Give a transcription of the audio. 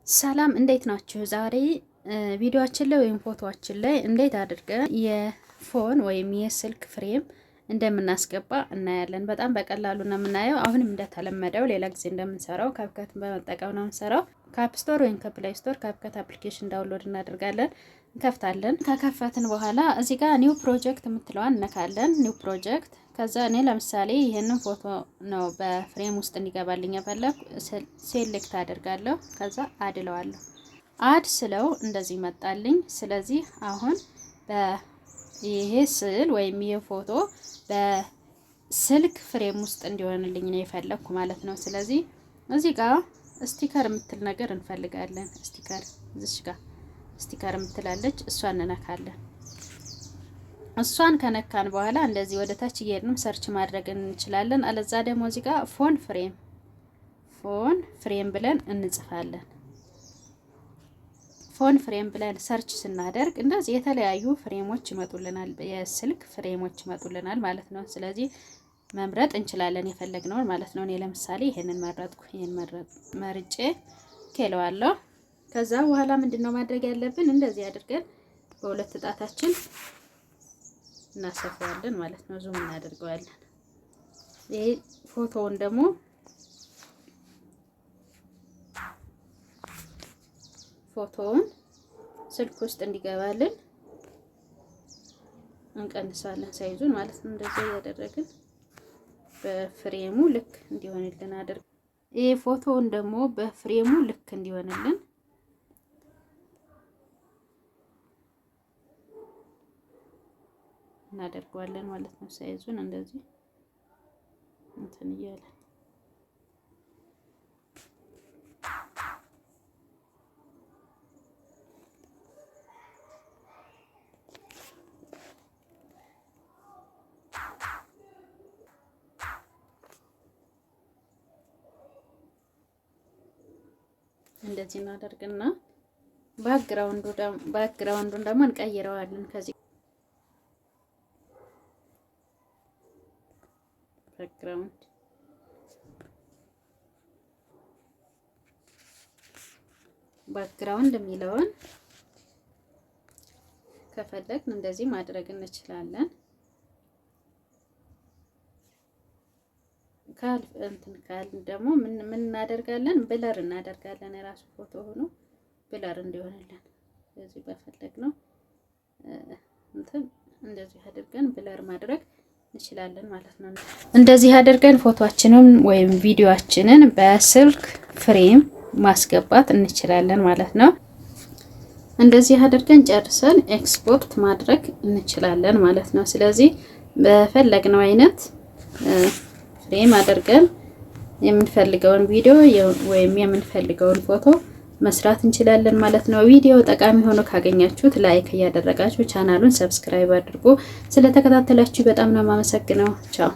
ሰላም እንዴት ናችሁ? ዛሬ ቪዲዮአችን ላይ ወይም ፎቶአችን ላይ እንዴት አድርገን የ phone ወይም የስልክ frame እንደምናስገባ እናያለን። በጣም በቀላሉ ነው የምናየው። አሁንም እንደተለመደው ሌላ ጊዜ እንደምንሰራው CapCut ን በመጠቀም ነው የምንሰራው። ከ App Store ወይም ከ Play Store CapCut application download እናደርጋለን፣ እንከፍታለን። ከከፈትን በኋላ እዚህ ጋር new project የምትለዋን እነካለን። New project። ከዛ እኔ ለምሳሌ ይህንን ፎቶ ነው በ frame ውስጥ እንዲገባልኝ የፈለኩ፣ select አደርጋለሁ። ከዛ add እለዋለሁ። Add ስለው እንደዚህ መጣልኝ። ስለዚህ አሁን ይሄ ስዕል ወይም ይሄ ፎቶ በስልክ frame ውስጥ እንዲሆንልኝ ነው የፈለግኩ ማለት ነው። ስለዚህ እዚህ ጋር sticker የምትል ነገር እንፈልጋለን። Sticker እዚች ጋር sticker የምትላለች፣ እሷን እንነካለን። እሷን ከነካን በኋላ እንደዚህ ወደ ታች እየሄድንም search ማድረግ እንችላለን። አለዛ ደግሞ እዚህ ጋር phone frame፣ phone frame ብለን እንጽፋለን። Phone frame ብለን search ስናደርግ እንደዚህ የተለያዩ frame ኦች ይመጡልናል፣ የስልክ frame ኦች ይመጡልናል ማለት ነው። ስለዚህ መምረጥ እንችላለን የፈለግነውን ማለት ነው። እኔ ለምሳሌ ይሄንን መረጥኩ። ይሄን መርጬ okay እለዋለሁ። ከዛ በኋላ ምንድን ነው ማድረግ ያለብን? እንደዚህ አድርገን በሁለት ጣታችን እናሰፋዋለን ማለት ነው። Zoom እናደርገዋለን። ይሄ ፎቶውን ደግሞ ፎቶውን ስልክ ውስጥ እንዲገባልን እንቀንሳለን size ኡን ማለት ነው። እንደዚህ እያደረግን በ frame ኡ ልክ እንዲሆንልን አድርግ። ይሄ ፎቶውን ደግሞ በ frame ኡ ልክ እንዲሆንልን እናደርገዋለን ማለት ነው። Size ኡን እንደዚህ እንትን እያለን እንደዚህ እናደርግና background ኡን ደግሞ እንቀይረዋለን። ከዚህ background የሚለውን ከፈለግን እንደዚህ ማድረግ እንችላለን። ካል እንትን ካል ደግሞ ምን ምን እናደርጋለን? Blur እናደርጋለን። የራሱ ፎቶ ሆኖ blur እንዲሆንልን ስለዚህ በፈለግነው እንትን እንደዚህ አድርገን blur ማድረግ እንችላለን ማለት ነው። እንደዚህ አድርገን ፎቶአችንን ወይም ቪዲዮአችንን በስልክ frame ማስገባት እንችላለን ማለት ነው። እንደዚህ አድርገን ጨርሰን ኤክስፖርት ማድረግ እንችላለን ማለት ነው። ስለዚህ በፈለግነው አይነት frame አድርገን የምንፈልገውን ቪዲዮ ወይም የምንፈልገውን ፎቶ መስራት እንችላለን ማለት ነው። ቪዲዮ ጠቃሚ ሆኖ ካገኛችሁት like እያደረጋችሁ ቻናሉን subscribe አድርጉ። ስለተከታተላችሁ በጣም ነው የማመሰግነው። ቻው።